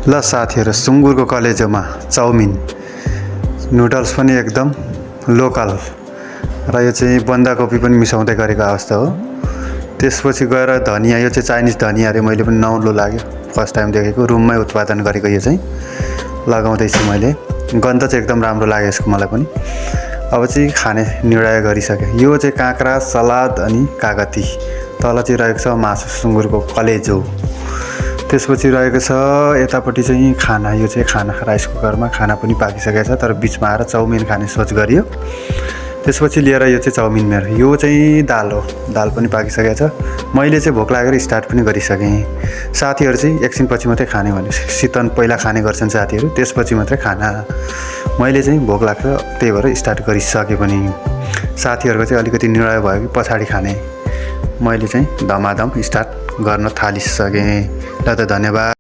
ल साथीहरु, सुँगुरको कलेजोमा चाउमिन नुडल्स पनि एकदम लोकल र यो चाहिँ बन्दाकोपी पनि मिसाउँदै गरेको अवस्था हो। त्यसपछि गएर धनिया, यो चाहिँ चाइनिज धनिया रे, मैले पनि नौलो लाग्यो, फर्स्ट टाइम देखेको, रुममै उत्पादन गरेको यो चाहिँ लगाउँदैछु मैले। गन्ध चाहिँ एकदम राम्रो लाग्यो यसको मलाई पनि। अब चाहिँ खाने निर्णय गरिसके। यो चाहिँ काँक्रा, सलाद अनि कागती। तल चाहिँ रहेको छ मासु, सुँगुरको कलेजो। त्यसपछि रहेको छ यतापट्टि चाहिँ खाना। यो चाहिँ खाना, राइस कुकरमा खाना पनि पाकिसकेको छ, तर बिचमा आएर चाउमिन खाने सोच गरियो। त्यसपछि लिएर यो चाहिँ चाउमिन मेरो। यो चाहिँ दाल हो, दाल पनि पाकिसकेको छ। मैले चाहिँ भोक लागेर स्टार्ट पनि गरिसकेँ। साथीहरू चाहिँ एकछिनपछि मात्रै खाने भने, शीतन पहिला खाने गर्छन् साथीहरू, त्यसपछि मात्रै खाना। मैले चाहिँ भोक लाग्छ, त्यही भएर स्टार्ट गरिसकेँ पनि। साथीहरूको चाहिँ अलिकति निर्णय भयो कि पछाडि खाने। मैले चाहिँ धमाधम स्टार्ट गर्न थालिसकेँ। ल त धन्यवाद।